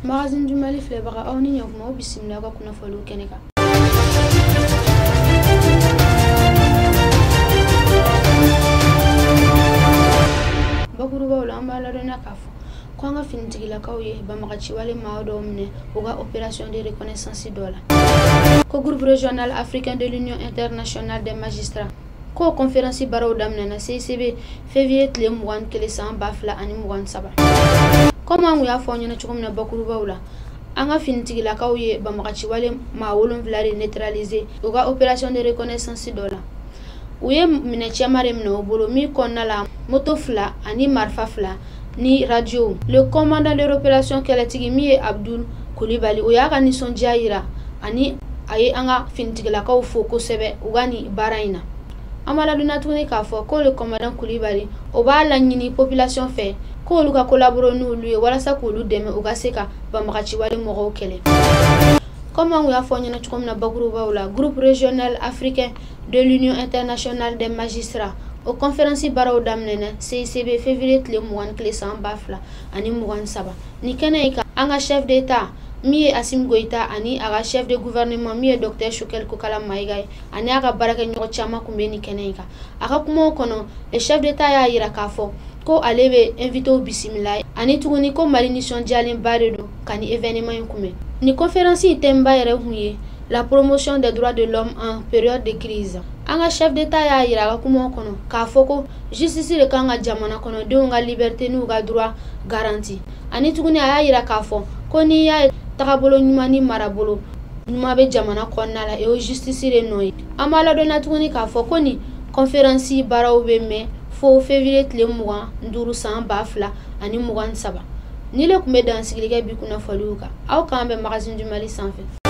Magazine du Mali filɛbaga, aw ni ɲankuma, aw bisimila aw ka kunnafoniw kɛnɛ kan. Bakurubaw la, an b'a ladɔnniya k'a fɔ ko an ka finitigilakaw ye banbagaciwale maa dɔw minɛ u ka opération de reconnaissance dɔ la. Ko groupe régional africain de l'Union internationale des magistrats ko conférence baaraw daminɛna CICB février tile 21 san 2023. Komi an kun y'a fɔ aw ɲɛna cogo min na bakurubaw la, an ka finitigilakaw ye banbagaciwale maa 7 de neutraliser u ka opération de reconnaissance dɔ la. U ye minɛ cɛma de minɛ u bolo min kɔnɔna la, moto 2 ani marifa 2 ni radio. Le commandant de l'opération kɛlɛtigi min ye Abdul Kulibali, o y'a ka nisɔndiya yira ani a ye an ka finitigilakaw fo kosɛbɛ u ka nin baara in na. An b'a ladɔnniya tuguni k'a fɔ ko le commandant Kulibali, o b'a laɲini population fɛ k'olu ka collaborer n'olu ye walasa k'olu dɛmɛ u ka se ka banbagaciwale mɔgɔw kɛlɛ. Comme an kun y'a fɔ aw ɲɛna cogo min na bakurubaw la, groupe régional africain de l'Union internationale des magistrats o conférence baaraw daminɛna CICB février tile 21 san 2023. Nin kɛnɛ in kan, an ka chef d'État min ye Assimi Goïta ani a ka chef de gouvernement min ye docteur Choguel Kokalla Maïga ye ani a ka baarakɛɲɔgɔn caman kun bɛ nin kɛnɛ in kan. A ka kumaw kɔnɔ, le chef d'État y'a yira k'a fɔ ko ale bɛ invité bisimila ani tuguni ko Mali nisɔndiyalenba de don ka nin événement in kunbɛn. Nin conférence in thème ba yɛrɛ kun ye la promotion des droits de l'homme en période de crise. An ka chef d'État y'a yira a ka kumaw kɔnɔ k'a fɔ ko justice de kan ka jamana kɔnɔdenw ka liberté n'u ka droit garanti. Ani tuguni a y'a yira k'a fɔ ko n'i y'a ye tagabolo ɲuman ni marabolo ɲuman bɛ jamana kɔnɔna la, o ye justice de nɔ ye. An b'a ladɔnniya tuguni k'a fɔ ko nin conférence baaraw bɛ mɛn fo février tile 25 san 2023. Ni le tun bɛ dansigili kɛ bi kunnafoniw kan, aw k'an bɛn Magazine du Mali sanfɛ.